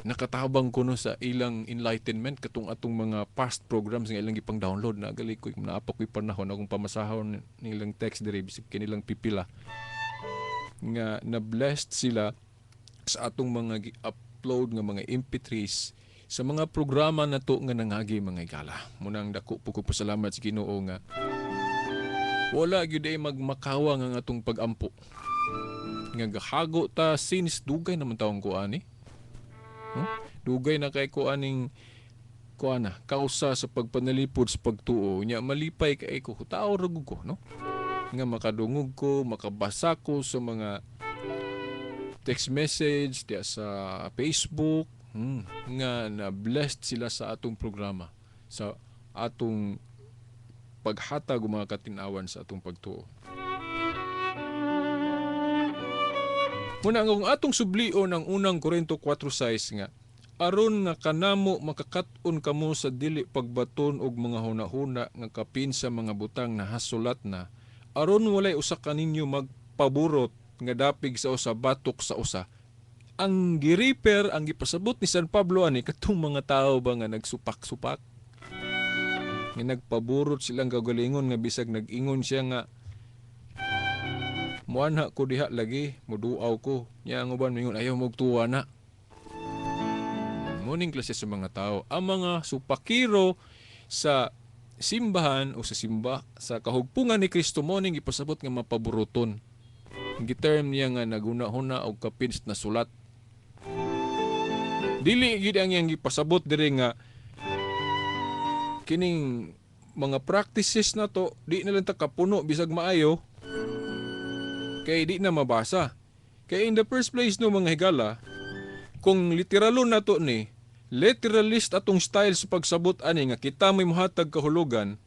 nakatabang kuno sa ilang enlightenment katong atong mga past programs nga ilang gipang download. Na gali ko naa pa ko'y panahon akong pamasahon nilang text diri bisag kanilang pipila nga na-blessed sila sa atong mga gi-upload nga mga MP3s sa mga programa nato nga nangagi, mga igala. Munang dako po ko pasalamat sa Ginoo nga wala gyud ay magmakawa nga atong pag-ampo. Nga gahago ta since dugay naman taong ko ani. No? Dugay na kay ko aning kuana kausa sa pagpanalipod sa pagtuo nya, malipay kay ko, tao ra gud ko, no, nga makadungog ko, makabasa ko sa mga text message diya sa Facebook, nga na blessed sila sa atong programa, sa atong paghatag og mga katinawan sa atong pagtuo. Muna ang atong sublion ang Unang Korinto 4:6 nga aron nga kanamo makakat-on kamo sa dili pagbaton og mga hunahuna nga kapin sa mga butang na hasulat na, aron walay usa kaninyo magpaburot nga dapig sa usa batok sa usa. Ang gi-refer, ang gipasabot ni San Pablo ani katong mga tawo ba nga nagsupak-supak, nga nagpaburot silang kagalingon, nga bisag nag-ingon siya nga muanha ko diha lagi, muduaw ko nya, ang uban mingon ayaw mogtuwa na. Muning klase sa mga tao, ang mga supakiro sa simbahan o sa simba sa kahugpungan ni Kristo, mo ning gipasabot nga mapaburoton. Giterm niya nga naguna-huna og kapin na sulat. Dili gid ang iyang gipasabot diri nga kining mga practices na to di na lang ta kapuno bisag maayo kay di na mabasa. Kay in the first place, no, mga higala, kung literalon nato ni, literalist atong style sa pagsabot ani nga kita may mohatag kahulugan,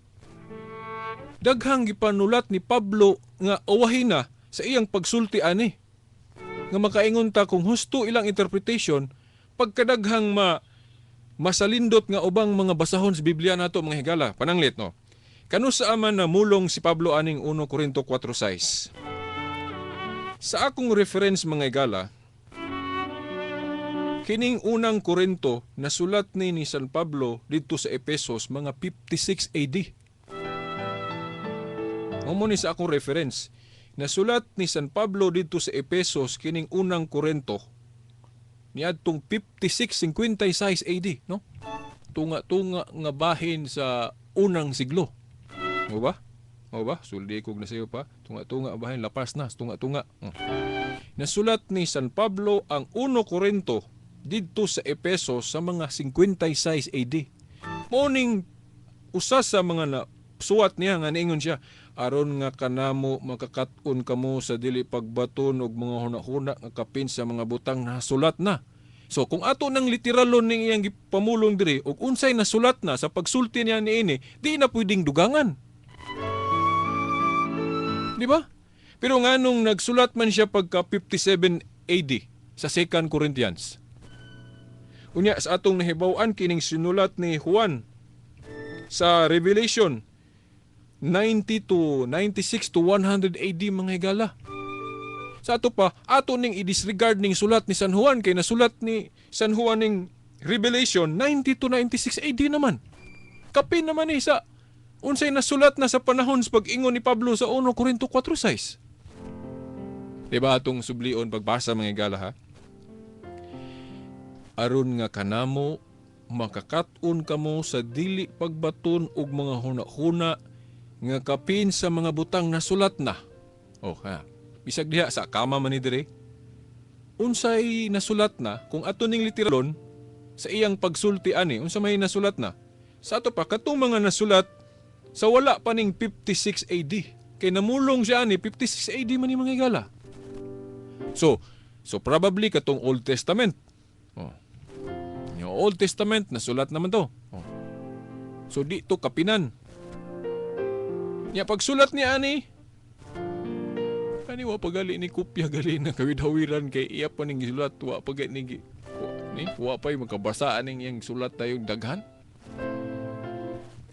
daghang gipanulat ni Pablo nga awahin na sa iyang pagsulti ani. Nga makaingon ta kung husto ilang interpretation, pagkadaghang masalindot nga ubang mga basahon sa Biblia nato, mga higala. Pananglit, no. Kanu sa aman na mulong si Pablo aning 1 Korinto 4:6? Sa akong reference, mga higala, kining Unang Korinto nasulat ni San Pablo didto sa Epesos mga 56 AD. Mao ni sa akong reference. Nasulat ni San Pablo didto sa Epesos kining Unang Korinto niadtong 56-56 AD, no? Tunga-tunga nga bahin sa unang siglo. Mo ba? Mo ba? Suldi kog na sayo pa. Tunga-tunga bahin, lapas na, tunga-tunga. Nasulat ni San Pablo ang 1 Korinto didto sa Epeso sa mga 56 AD. Morning usa sa mga na suwat niya nga niingon siya aron nga kanamo makakat-on kamo sa dili pagbaton og mga hunahuna nga kapin sa mga butang na sulat na. So kung ato nang literalon ning iyang gipamulong diri ug unsay nasulat na sa pagsulti niya niini, di na pwedeng dugangan. Di ba? Pero nganong nagsulat man siya pagka 57 AD sa 2 Corinthians? Unya sa atong nahibaw-an, kining sinulat ni Juan sa Revelation, 90 to 96 to 100 AD, mga higala. Sa ato pa, ato ning i-disregard ning sulat ni San Juan kay nasulat ni San Juan ning Revelation 90 to 96 AD naman. Kapin naman ni sa unsay nasulat na sa panahon sa pag-ingon ni Pablo sa 1 Corinto 4:6. Diba atong sublion pagbasa, mga higala, ha? Aron nga kanamo makakat-on kamo sa dili pagbaton og mga huna-huna nga kapin sa mga butang nasulat na. Oh ha. Bisag diha sa kama man ni dire. Unsay nasulat na kung ato ning literalon sa iyang pagsulti ani, unsa may nasulat na? Sa ato pa, katong mga nasulat sa wala pa ning 56 AD. Kay namulong siya ani 56 AD man ni, mga higala. So probably katong Old Testament. Oh. Yung Old Testament nasulat naman to. Oh. So di to kapinan. Nya pagsulat niya ani, kani wa pagali ni kopya gali na kawid-hawiran kay iya pa ning gisulat, wa pa ni ni wa pa'y makabasa aning iyang sulat tayong daghan.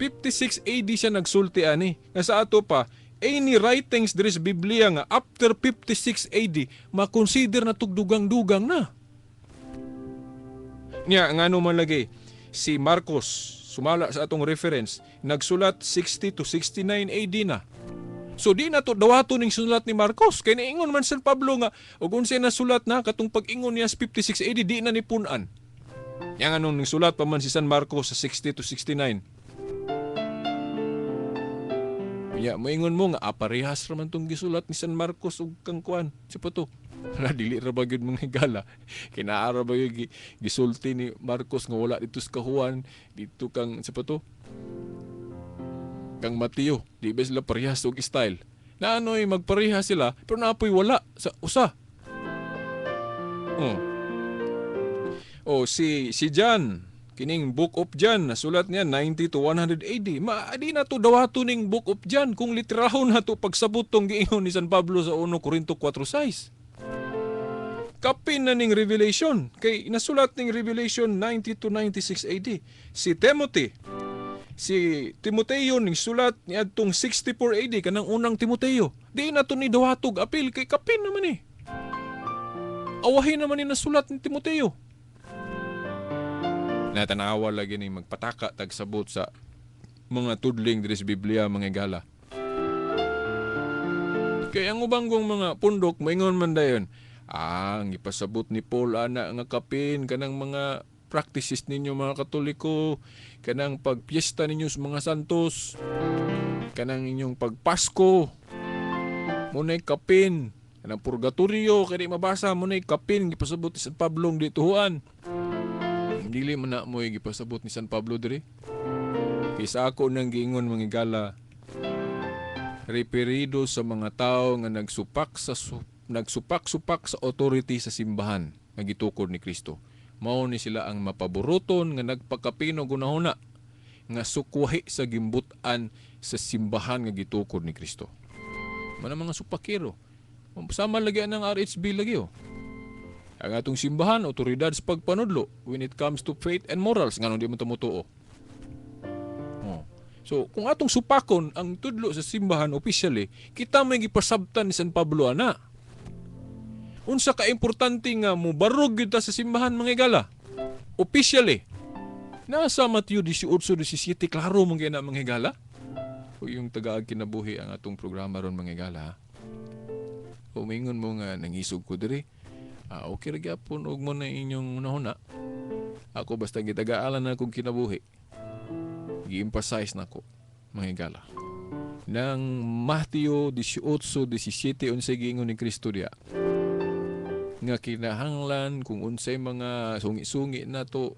56 AD siya nagsulti ani. Nga sa ato pa, any writings diri sa Biblia nga after 56 AD, makonsider na tugdugang-dugang na. Nya ngano man lagi si Marcos, sumala sa atong reference, nagsulat 60 to 69 AD na. So di na to dawato ning sulat ni Marcos kay niingon man San Pablo nga ug unsay nasulat na katong pag-ingon niya sa 56 AD, di na ni pun-an. Yang anong ning sulat pa man si San Marcos sa 60 to 69. Ya, moingon mo nga parehas ra man tong gisulat ni San Marcos ug kang kuan. Si pa to. Wala, dili ra ba gyud, mga higala? Kinaara ba gyud gisulti ni Marcos nga wala dito sa Juan, dito kang sa pa to? Kang Mateo, di ba sila parehas og style? Na ano'y magpareha sila pero naapoy wala sa usa. Oh. Oh, si si John, kining Book of John, nasulat niya 90 to 100 AD. Ma di na to dawato ning Book of John kung literahon na to pagsabot tong giingon ni San Pablo sa 1 Corinto 4:6. Kapin na ning Revelation kay nasulat ning Revelation 90 to 96 AD. Si Timothy, si Timoteo ning sulat niadtong 64 AD, kanang unang Timoteo. Di na to ni dawatog apil kay kapin naman eh. Awahin naman ni nasulat ni Timoteo. Natanawa lagi ni magpataka tagsabot sa mga tudling diri sa Biblia, mga higala. Kay ang ubang kong mga pundok maingon man dayon, ang ipasabot ni Paul ana nga kapin kanang mga practices ninyo mga Katoliko, kanang pagpiesta ninyo sa mga santos, kanang inyong pagpasko, muna'y kapin, kanang purgatorio, kay di mabasa, muna'y kapin, gipasabot ni San Pablo ang dituhuan. Dili man na mo'y gipasabot ni San Pablo diri. Kaysa ako nang giingon, mga higala, referido sa mga tao nga nagsupak-supak sa authority sa simbahan nga gitukod ni Kristo. Mao ni sila ang mapaburuton nga nagpakapino gunahuna nga sukwahi sa gimbut-an sa simbahan nga gitukod ni Kristo. Mana mga supakero. Sama lagi ang RHB lagi oh. Ang atong simbahan, otoridad sa pagpanudlo when it comes to faith and morals, nganong di mo tumutuo? Oh. So, kung atong supakon ang tudlo sa simbahan officially, kita may gipasabtan ni San Pablo ana. Unsa ka importante nga mubarog gyud ta sa simbahan, mga higala? Officially. Nasa Mateo 18:17, klaro mong na, mga higala. O yung tagaag kinabuhi ang atong programa ron, mga higala, ha. Umingon mo nga nangisog ko diri. Ah, okay ra gyapon og mo na inyong hunahuna. Ako basta gitagaalan na akong kinabuhi. Gi-emphasize nako, mga higala. Nang Mateo 18:17, unsay giingon ni Kristo diya? Nga kinahanglan kung unsay mga sungi-sungi nato,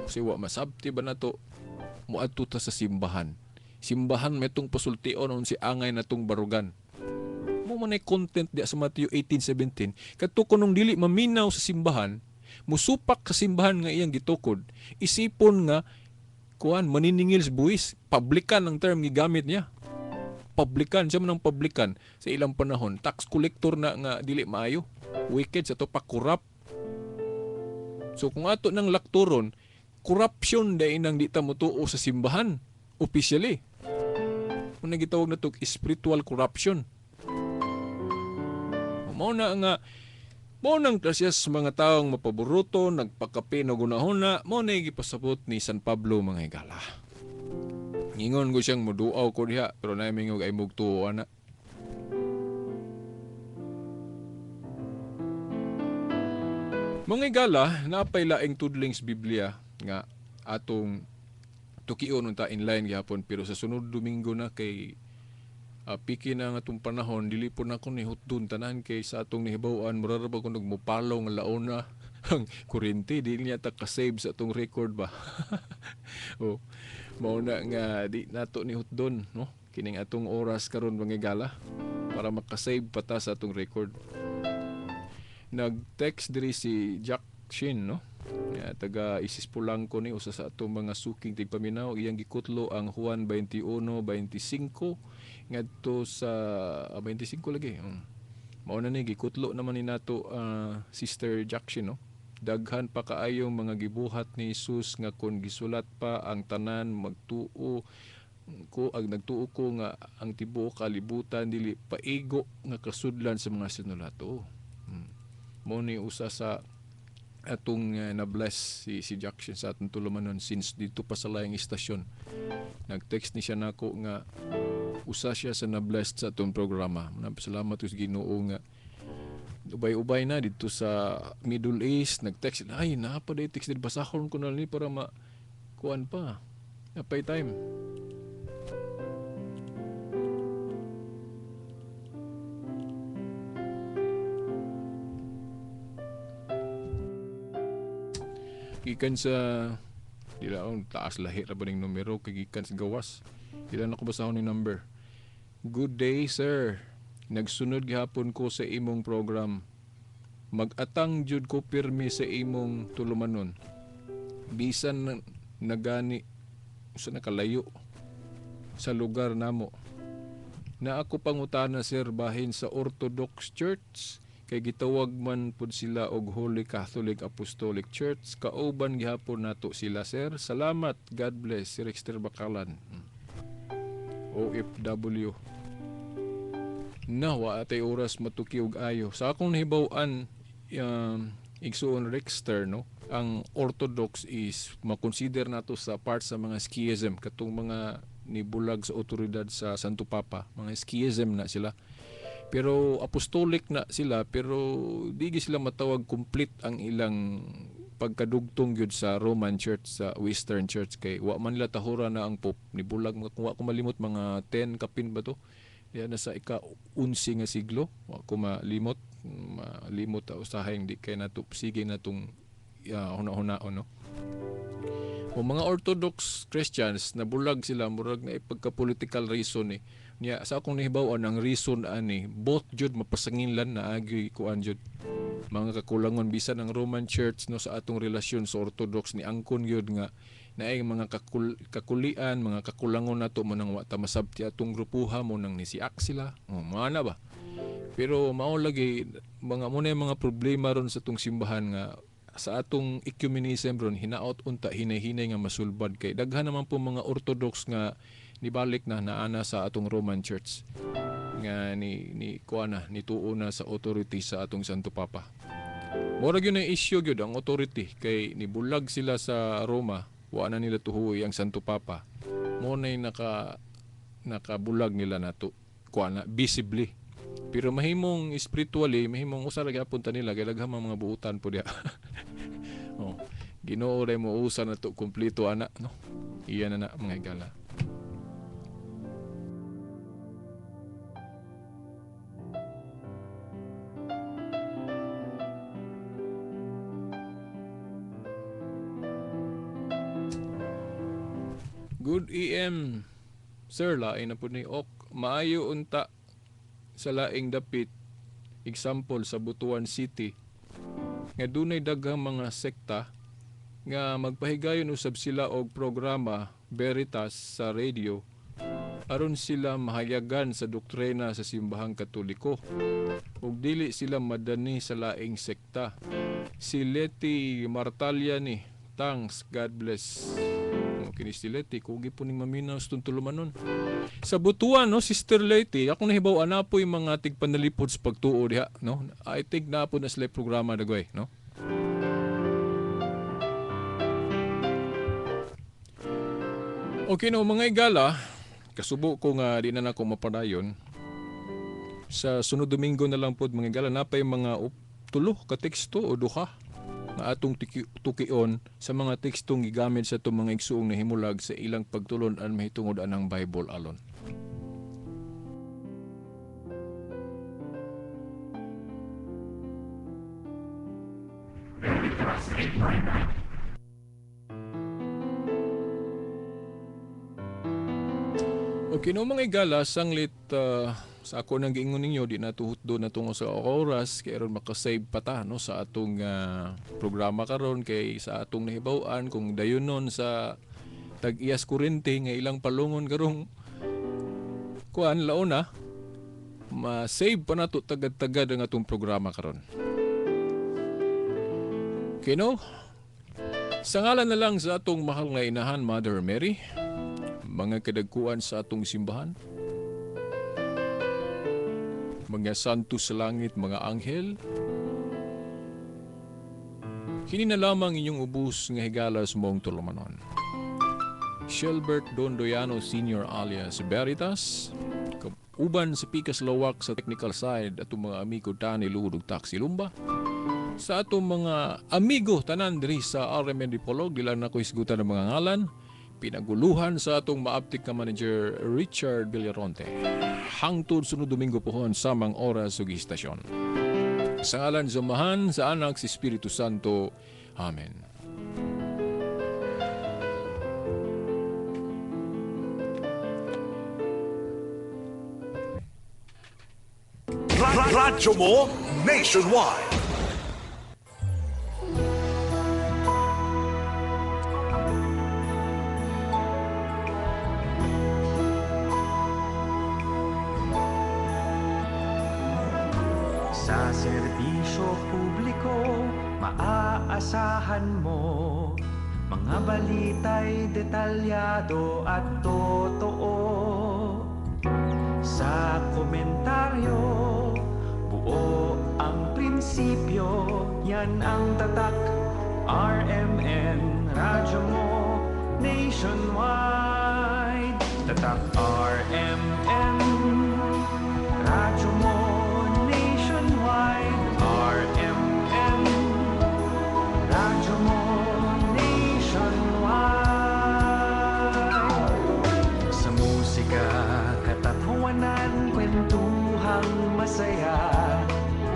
kasi wa masabti ba nato, moadto ta sa simbahan. Simbahan may tong pasultion unsay angay natong barugan. Mo man ay content diya sa Mateo 18:17, kadto kunong dili maminaw sa simbahan, Musupak sa simbahan nga iyang gitukod. Isipon nga kuan maniningil sa buwis, publican ang term gigamit niya. Publican siya man ang publican sa ilang panahon, tax collector na nga dili maayo, wicked sa to pa, corrupt. So kung ato nang lakturon, corruption dai nang di ta motuo sa simbahan officially. Kung gitawag na to spiritual corruption. Mao na nga mao nang klase sa mga taong mapaboruto, nagpakape na gunahuna, mao na gipasabot ni San Pablo, mga higala. Ngingon ko siyang muduaw ko diha, pero naay mingog ay mugtuo ana. Mga higala, napay laing tudling sa Biblia nga atong tukion unta inline gihapon, pero sa sunod Domingo na kay piki na nga atong panahon, dili po na ko ni hutdon tanan kay sa atong nahibaw-an mura ra ba kung mupalaw nga laona ang kuryente, di niya ta ka-save sa atong record ba. Oh, mao na nga di nato ni hutdon, no, kining atong oras karon, mga higala, para makasave pa ta sa atong record. Nag-text diri si Jack Shin, no, ya, taga Isis Polanco ni, usa sa atong mga suking tigpaminaw. Iyang gikutlo ang Juan 21:25 ngadto sa 25 lagi. Mao na ni gikutlo naman ni nato, Sister Jackson, no. Daghan pa kaayong mga gibuhat ni Jesus nga kon gisulat pa ang tanan, magtuo ko ag nagtuo ko nga ang tibuok kalibutan dili paigo nga kasudlan sa mga sinulat. Mao ni usa sa atong na-bless si Jackson sa atong tulumanon since dito pa sa laing istasyon. Nag-text ni siya nako nga usa siya sa na-blessed sa atong programa. Salamat sa Ginoo nga ubay-ubay na dito sa Middle East nag-text, ay naa pa text dito, basahon ko na ni para ma kuan pa napay time. Gikan sa dila akong taas lahi ra ba ning numero kay gikan sa gawas. Dila na ko basahon ni number. Good day, sir. Nagsunod gihapon ko sa imong program. Mag-atang jud ko pirmi sa imong tulumanon. Bisan nagani sa nakalayo sa lugar namo. Na ako pangutana, sir, bahin sa Orthodox Church kay gitawag man pud sila og Holy Catholic Apostolic Church, kauban gihapon nato sila, sir? Salamat, God bless. Si Rexter Bakalan. OFW na wa atay oras matuki og ayo sa akong nahibaw-an, igsuon Rexter, no. Ang Orthodox is makonsider nato sa part sa mga schism, katong mga nibulag sa otoridad sa Santo Papa, mga schism na sila, pero apostolic na sila, pero di gyud sila matawag complete ang ilang pagkadugtong gyud sa Roman Church, sa Western Church, kay wa man nila tahura na ang Pope nibulag mga, kung wa ko malimot, mga 10 kapin ba to yan na sa ika-11 nga siglo. Wa ko malimot, malimot ta usahay di kay nato sige natong huna-hunaon, no. O mga Orthodox Christians, nabulag sila, murag na ipagka-political reason eh. Niya sa akong nahibaw-an, ang reason ani both jud mapasanginlan na agi kuan jud mga kakulangon bisan ang Roman Church, no, sa atong relasyon sa Orthodox ni angkon gyud nga naay mga kakulian, mga kakulangon nato mo nang wa ta masabti atong grupuha mo nang nisiak sila. Oh, mga na ba, pero mao lagi mga mo na yung mga problema ron sa atong simbahan nga sa atong ecumenism ron hinaot unta hinay-hinay nga masulbad kay daghan naman po mga Orthodox nga nibalik na naana sa atong Roman Church nga ni kuan na nituo na sa authority sa atong Santo Papa. Mura gyud na issue gyud ang authority kay nibulag sila sa Roma, wa na nila tuhuoy ang Santo Papa. Mo nay nakabulag nila nato kuan na visibly. Pero mahimong spiritually, mahimong usa ra gyapon ta nila kay daghan man mga buutan po diha. Oh, Ginoo ray mo usa na to kumpleto ana, no. Iyan na na, mga higala. Good AM, sir, lain na po ni Ok. Maayo unta sa laing dapit. Example sa Butuan City. Nga dunay daghang mga sekta nga magpahigayon usab sila og programa Veritas sa radio aron sila mahayagan sa doktrina sa simbahang Katoliko ug dili sila madani sa laing sekta. Si Letty Martalia ni. Thanks, God bless. Mo kini si Letty, kugi po ning maminaw sa tulumanon. Sa Butuan, no, Sister Letty, ako nahibaw ana po yung mga tigpanalipod sa pagtuo diha, no? I think na po na sila programa dagway, no? Okay no, mga igala, kasubo ko nga di na nako mapadayon. Sa sunod Domingo na lang pod mga igala, napay mga tulo ka teksto o duha nga atong tukion sa mga tekstong gigamit sa itong mga igsuong nahimulag sa ilang pagtulon-an mahitungod anang Bible alone. Okay, no mga igala, sanglit sa ako nang giingon ninyo, di na tuhutdo na tungo sa oras, kay aron makasave pa ta, no, sa atong programa karon kay sa atong nahibaw-an kung dayunon sa tag-iyas kurente nga ilang palungon karong kuan launa, ma-save pa nato tagad-tagad ang atong programa karon. Okay, no? Sa ngalan na lang sa atong mahal nga inahan, Mother Mary, mga kadagkuan sa atong simbahan, mga santo sa langit, mga anghel, kini na lamang inyong ubos nga higala sa mong tulumanon. Shelbert Dondoyano Sr. alias Veritas, uban sa Pikas Lawak sa technical side, atong mga amigo Danny Luhod ug Taxi Lumba, sa atong mga amigo tanan diri sa RMN Dipolog, di lang nako hisgutan ang mga ngalan, pinaguluhan sa atong maaptik na manager Richard Villaronte. Hangtod sunod Domingo pohon samang oras ug istasyon. Sa ngalan sa Amahan, sa Anak, sa Espiritu Santo. Amen. Radyo mo nationwide. Sa serbisyo publiko, maaasahan mo. Mga balita'y detalyado at totoo. Sa komentaryo, buo ang prinsipyo. Yan ang tatak, RMN, radyo mo, nationwide. Tatak RMN, radyo mo, nationwide. RMN, radyo mo, nationwide. Sa musika, katatawanan, kwentuhang masaya.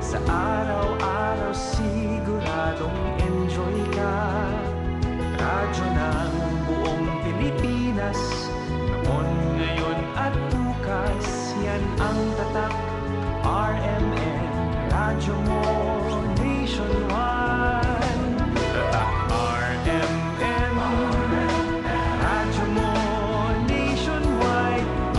Sa araw-araw siguradong enjoy ka. Radyo ng buong Pilipinas, noon, ngayon at bukas. Yan ang tatak, RMN, radyo mo.